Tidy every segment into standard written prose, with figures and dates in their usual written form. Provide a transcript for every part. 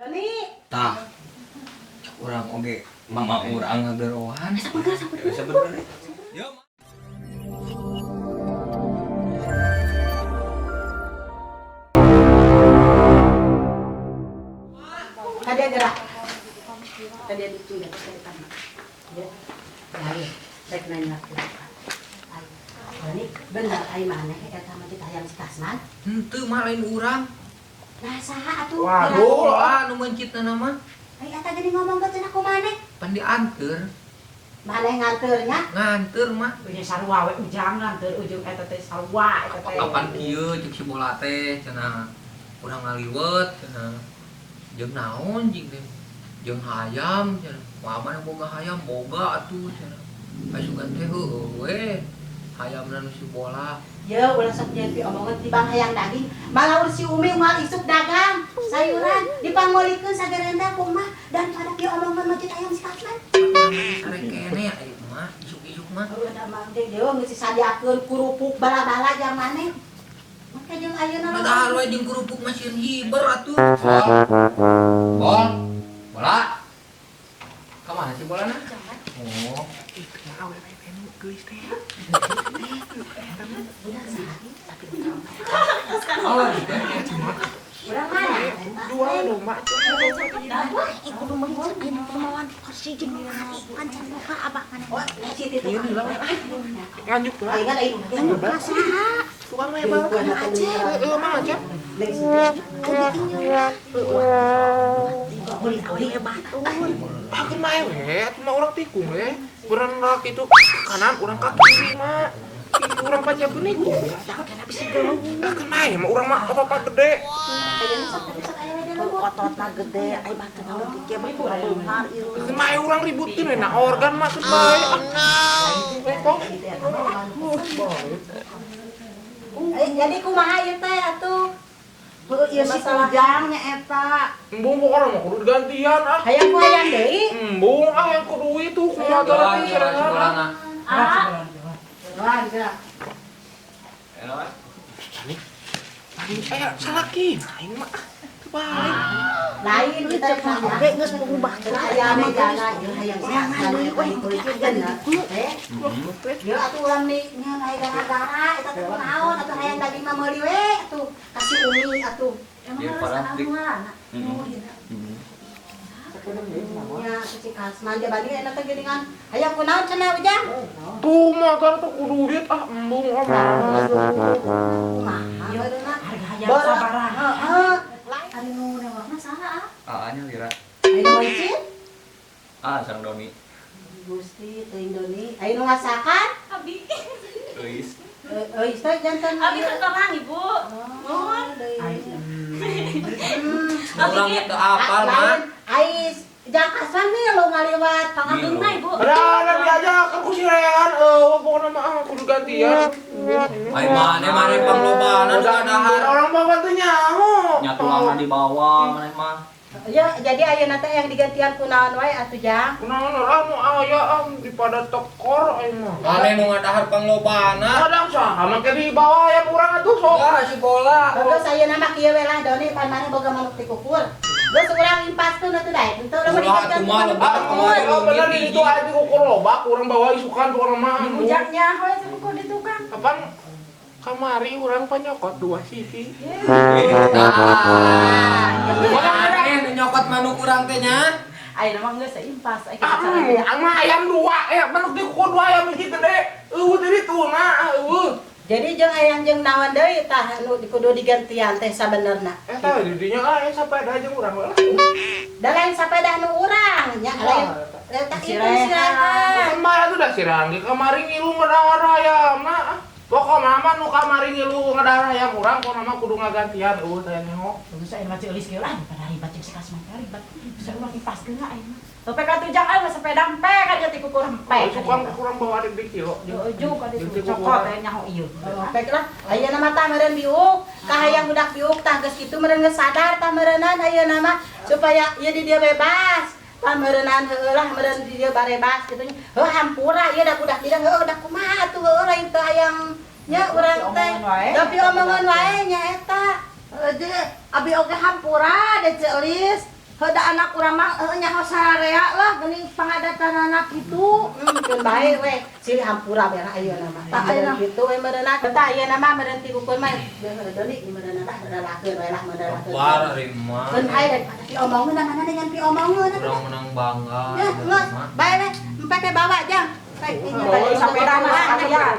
Doni. Tah. Cek urang oge mama urang ngageroan. Sabar, sabar. Sabar. Yo. Tadi gerak. Tadi ada tunggu dari tanah. Ya. Ayo, rek nanya aku. Ayo. Doni, bener ai maneh eta mah kita hayang si Kasman? Henteu mah lain urang. Nah, saha atuh? Waduh, ah nu meuncitna mah. Ai eta geuning ngomong ke cenah ku maneh. Pan dianteur. Maneh nganteurnya? Nganteur mah. Punya sarua we ujang nganteur ujung eta teh sarua eta teh. Kapan kieu cek si bola teh cenah urang ngaliwet cenah. Jeung naon jing teh? Jeung hayam cenah. Wah, mana boga hayam boga atuh cenah. Asugan teh heueuh we. Hayamna nu si bola. Ya, ulah sok nyepi omongan tibang hayang daging. Malah si Umi moal isuk dagang sayuran dipangolikeun sagerenda kumaha dan pada kieu omongan mah kita hayang si Kasman. Sare kene aya mah isuk-isuk mah. Udah da mah teh deui geus disadiakeun kerupuk bala-bala jang maneh. Make jeung ayeuna mah. Padahal we jeung kerupuk mah sieun hiber atuh. Bol. Bol. Bola. Ka mana sih bolana? Oh. Itu mah awewe teh nu geulis teh. Budak saha tapi Oh, urang mana? Dua domba tuh. Kudu meuli ayeuna kumawan kursi jeung kancan muka abah maneh. Oh, si titu. Nganjuk lah. Aing kan aing Nganjuk lah saha? Tukang mebel kan Aceh. Heeh, Mang Aceh. Ah, keun mah we, atuh mah urang tikung we. Urang rak itu kanan, urang ka kiri mah. Itu urang pajakeun nikung. Ah, keun mah mah urang mah otot gede. Ototna gede, ai mah teu naon kieu mah kurang beunghar ieu. Keun mah urang ributin we na organ mah keun bae. Ah, kok. Jadi kumaha ieu teh atuh? Heueuh ieu si Ujang nya eta. Embung pokokna mah kudu digantian ah. Hayang ku hayang deui. Embung ah yang kudu itu kumaha teh Bola, si bolana. Ah, Wah, gerak. Enak. Tani. Tani aya salaki aing mah. Kebalik. Lain kita Oge geus berubah hayang jana ieu hayang Sorangan deui we bener. Eh, ya atuh urang nih nyeun aya gara-gara eta teh kunaon atuh hayang daging mah meuli we atuh kasih Umi atuh. Biar parah dik. Ya, si Kasman dia banding enak teh geuningan. Hayang kunaon cenah Ujang? Tuh motor tuh kudu duit ah embung ah mah. Kumaha bareuna? harga hayang sabaraha? Heeh. Ari nu newakna saha ah? Ah, nya lira. Ayo nu meuncit? Ah, sareng Doni. Gusti teuing Doni. Ayo nu ngasakan? Abi, Euis. Euy, teh jantan. abi terang ibu. Mohon. Urang teu apal mah. Ais, jang Kasman nih lo ngaliwat Pangagengna ibu. Ada ada diajak aku si Rehan, eueuh pokokna mah ah kudu gantian. Ai maneh maneh panglobana nu dahar. Orang bawa teh nyaho. Nya tulangna dibawa maneh mah. Ya, jadi ayeuna teh yang digantian kunaon wae atuh Jang. Kunaon orang nu aya ah dipada tekor aing mah. Maneh nu ngadahar panglobana. Kadang saha make dibawa ayam urang atuh sok. Ya si bola. Bagus ayeuna mah kieu we lah Doni pan maneh boga manuk tikukur. Geus urang impaskeun atuh daek. Henteu urang mah Ulah digantian atuh mah ku manuk lebar tikukur. kemarin. Oh bener di ditu aya dikukur lobak urang bawa isukan pokona mah. Ujang nyaho eta kudu di tukang. Kapan kamari urang panyokot 2 sisi. Maneh nu nyokot manuk urang teh nya. Ayeuna mah geus impas ai Ah, kita cara. ang mah ayam 2, manuk dikukur 2 ayam hiji gede. Eueuh tadi tuh nah, eueuh. Jadi jeung hayang jeung naon deui tah anu kudu digantian teh sabenerna. Eta di dinya ah aya sapeda jeung urang we lah. Da lain sapeda nu urang nya lain eta Si itu Rehan. si Rehan. Mah atuh da si Ranggi kamari ngilu ngadahar ayamna. Pokokna mah nu kamari ngilu ngadahar ayam urang pokona mah kudu ngagantian eueuh teh nyaho. Geus ayeuna mah ceulis kieu lah pada ribet jeung si Kasman teh ribet. Bisa urang impaskeun lah ayeuna. Tapi ka tujang aya mah sepeda empe ka dieu tikukur empe. Isukan kurang bawa adik di kilo. Ujung ka ditu cokot teh nyaho ieu. Baik lah, ayeuna mah tah meureun biuk, kahayang budak biuk tah geus kitu meureun geus sadar tah meureunnan ayeuna mah supaya ieu di dieu bebas. Tah meureunnan heueuh lah meureun di dieu barebas kitu nya. Heuh hampura ieu da budak tidak heueuh da kumaha atuh heueuh lain teu hayang nya urang teh. Tapi omongan wae nya eta. Heueuh abi oge hampura da Ceulis. Heuda anak urang mah heuh nyaho sararea lah geuning pangadatan anak kitu. Keun bae we, silih hampura we lah ayeuna mah. Tah ayeuna kitu we meureunna. Tah ayeuna mah meureun tikukeun mah deui meureunna tah relakeun we lah meureunna. War ari mah. Keun bae daripada piomongeun mana dengan piomongeun. Urang menang bangga. Ya, geus. Bae we, empe teh bawa jang. Sepeda mah aya.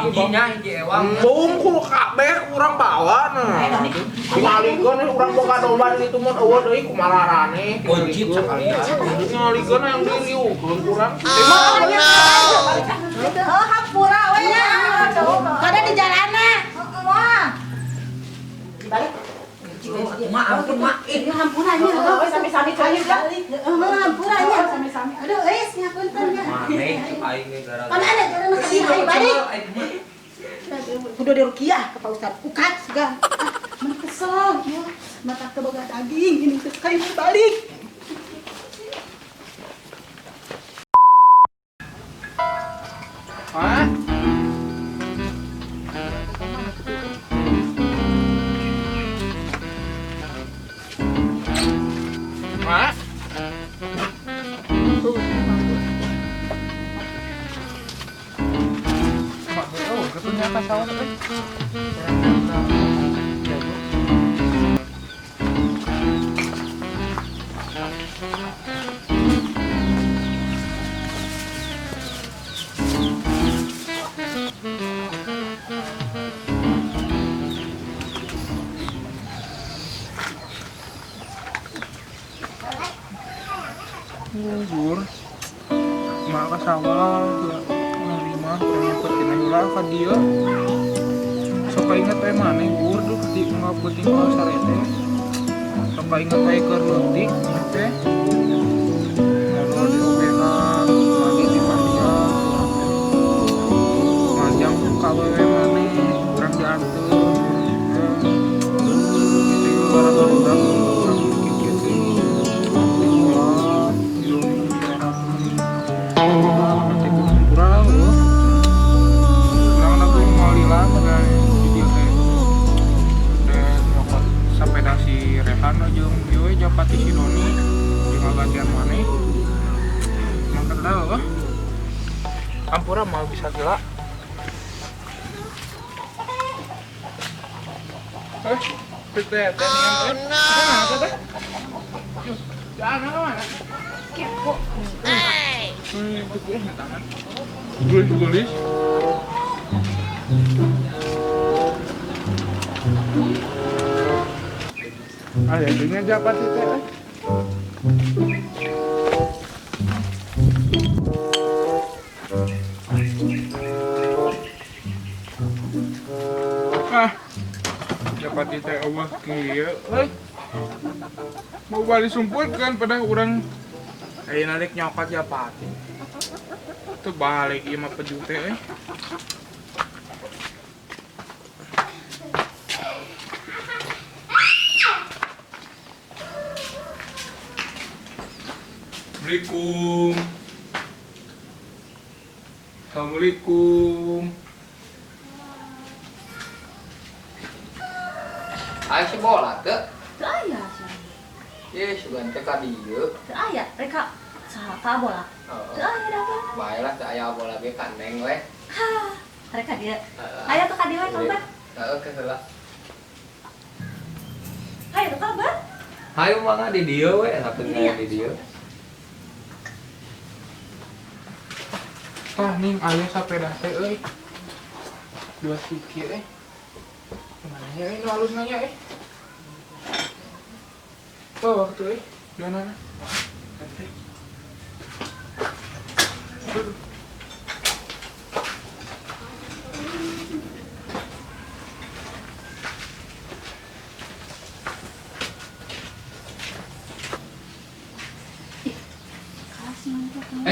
Hijinya hiji ewang. Boom ku kabeh urang bawa nah. Tingalikeun urang boga domba di ditu mun eueuh deui kumalarane. Kuncit sakalian. Tingalikeun yang diriukeun urang. Oh, hampura we. Kada di jalana. Wah. Balik. Mak ampun mak. Ih, hampura nya. Sami-sami cai lah. Heeh, hampura nya. Sami-sami. Aduh, euy, nya punten nya. Maneh cek aing ge gara-gara. Mana ada jalan ka dieu ayo balik. Kudu dirukiah ke Pak Ustad. Ukat sugan. Ah, mun kesel ieu. Mata teu boga daging ini teh kayu balik. Hah? Mak? Mak, oh, ketunya apa sawah teh? Gugur, mak ka sawah ngarima kurang tina heula ka dieu. Sok inget we maneh gur duh di unggal peuting ka sarete. Sok inget we keur leutik teh. Ngobrol di obehan, mandi di mandian. Manjang ka wewe maneh urang dianteur. Itu gara-gara urang kieu teh. Sepeda si Rehan jeung ieu japati si Doni jeung ngagantian maneh. Mangkat dah eueuh. Ampura mau bisa gila. Teh teh teh. Mana teh? Jangan mana? Kepo. Tangan. Gulis-gulis. Ah, ya, ini japati teh. Ah, japati teh eueuh kieu euy. Mau balik sumputkeun pada urang ayeuna rek nyokot japati. Teu balik ieu mah peju teh euy. Assalamualaikum. Assalamualaikum. Ayo si bola teu. Teu aya sia. Ye, sugan teh ka dieu. Teu aya, rek ka saha ka bola. Teu aya da apa? Bae lah teu aya bola ge ka Neng we. Hah, rek ka dieu. Aya tuh ka dieu we kabar. Heeh, ke heula. Hayu tuh kabar. Hayu mangga di dieu we, sakeun di dieu. Tah ning aya sapeda teh euy. Dua siki euy. Kumaha nya euy nu alus nanya euy. Wah, waktu euy, duanana.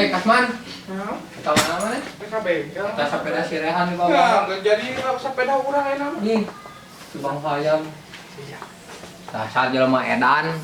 Kasman. Kita mana mana? Kita bengkel. Kita sepeda si Rehan di bawah. Ya, nggak jadi sepeda urang enak. Nih, si Bang Hayam. Iya. Dasar jelema edan.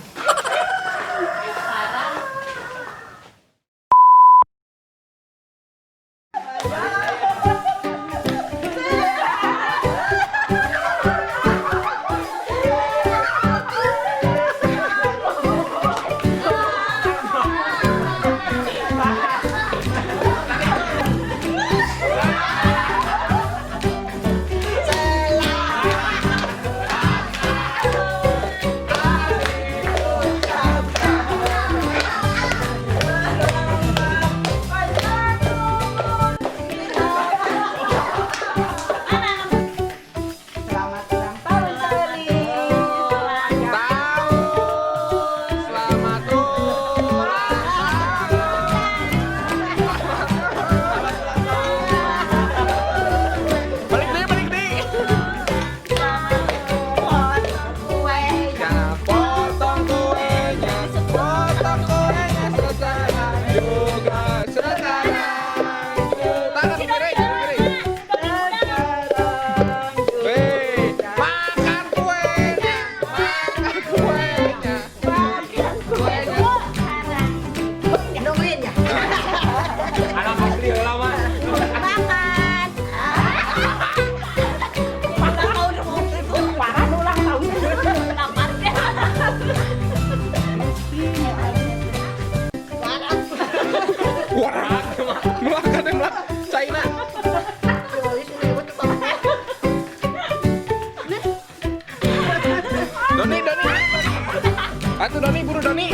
Atuh Doni, buru Doni.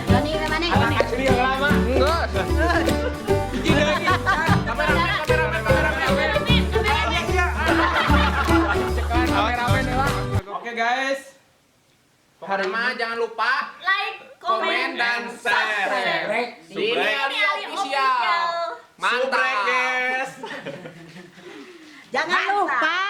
Doni mana? Asli yang lama. Enggak. Hiji deui. Kameramen, kameramen, kameramen. Kameramen lah. Oke guys. Pokoknya mah jangan lupa Like, komen dan share. Ini Ali Official. Mantap. Subrek guys. Jangan lupa.